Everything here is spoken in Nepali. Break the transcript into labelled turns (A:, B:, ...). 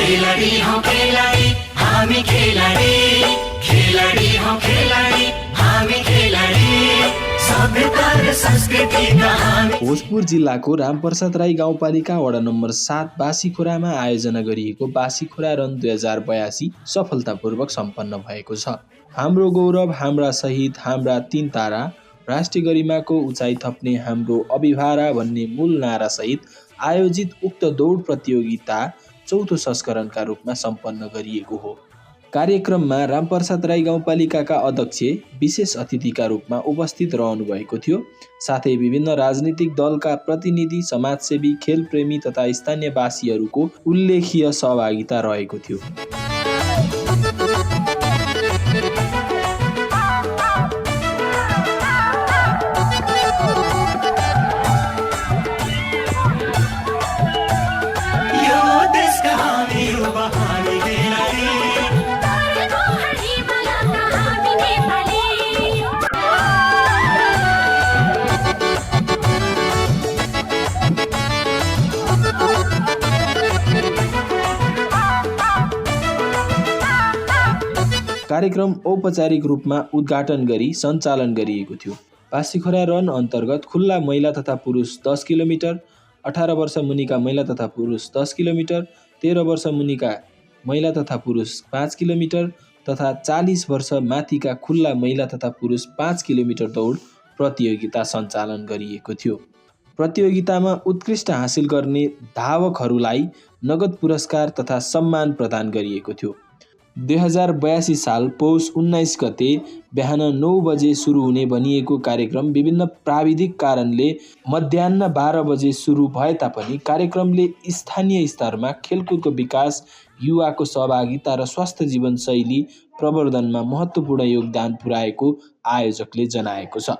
A: खेलाडी हौ खेलाडी हामी खेलाडी खेलाडी हौ खेलाडी हामी खेलाडी सभ्यता र संस्कृतिका हामी।
B: भोजपुर जिल्लाको रामप्रसाद राई गाउँपालिका वडा नम्बर 7 बासीखोरामा आयोजना गरिएको बासीखोरा रन 2082 सफलतापूर्वक सम्पन्न भएको छ। हाम्रो गौरव हाम्रा शहीद हाम्रा 3 तारा, राष्ट्रिय गरिमाको उचाइ थप्ने हाम्रो अभिभारा भन्ने मूल नारा सहित आयोजित उक्त दौड प्रतियोगिता चौथो संस्करणका रूपमा सम्पन्न गरिएको हो। कार्यक्रममा रामप्रसाद राई गाउँपालिकाका अध्यक्ष विशेष अतिथिका रूपमा उपस्थित रहनु भएको थियो। साथै विभिन्न राजनीतिक दलका प्रतिनिधि, समाजसेवी, खेलप्रेमी तथा स्थानीयवासीहरूको उल्लेखीय सहभागिता रहेको थियो। कार्यक्रम औपचारिक रूपमा उद्घाटन गरी सञ्चालन गरिएको थियो। बासीखोरा रन अन्तर्गत खुल्ला महिला तथा पुरुष 10 किलोमिटर, 18 वर्ष मुनिका महिला तथा पुरुष 10 किलोमिटर, 13 वर्ष मुनिका महिला तथा पुरुष 5 किलोमिटर तथा 40 वर्ष माथिका खुल्ला महिला तथा पुरुष 5 किलोमिटर दौड प्रतियोगिता सञ्चालन गरिएको थियो। प्रतियोगितामा उत्कृष्ट हासिल गर्ने धावकहरूलाई नगद पुरस्कार तथा सम्मान प्रदान गरिएको थियो। 2082 साल पौष 19 गते बिहान 9 बजे सुरु हुने भनिएको कार्यक्रम विभिन्न प्राविधिक कारणले मध्याह्न 12 बजे सुरु भए तापनि कार्यक्रमले स्थानीय स्तरमा खेलकुदको विकास, युवाको सहभागिता र स्वस्थ जीवनशैली प्रवर्धनमा महत्त्वपूर्ण योगदान पुर्याएको आयोजकले जनाएको छ।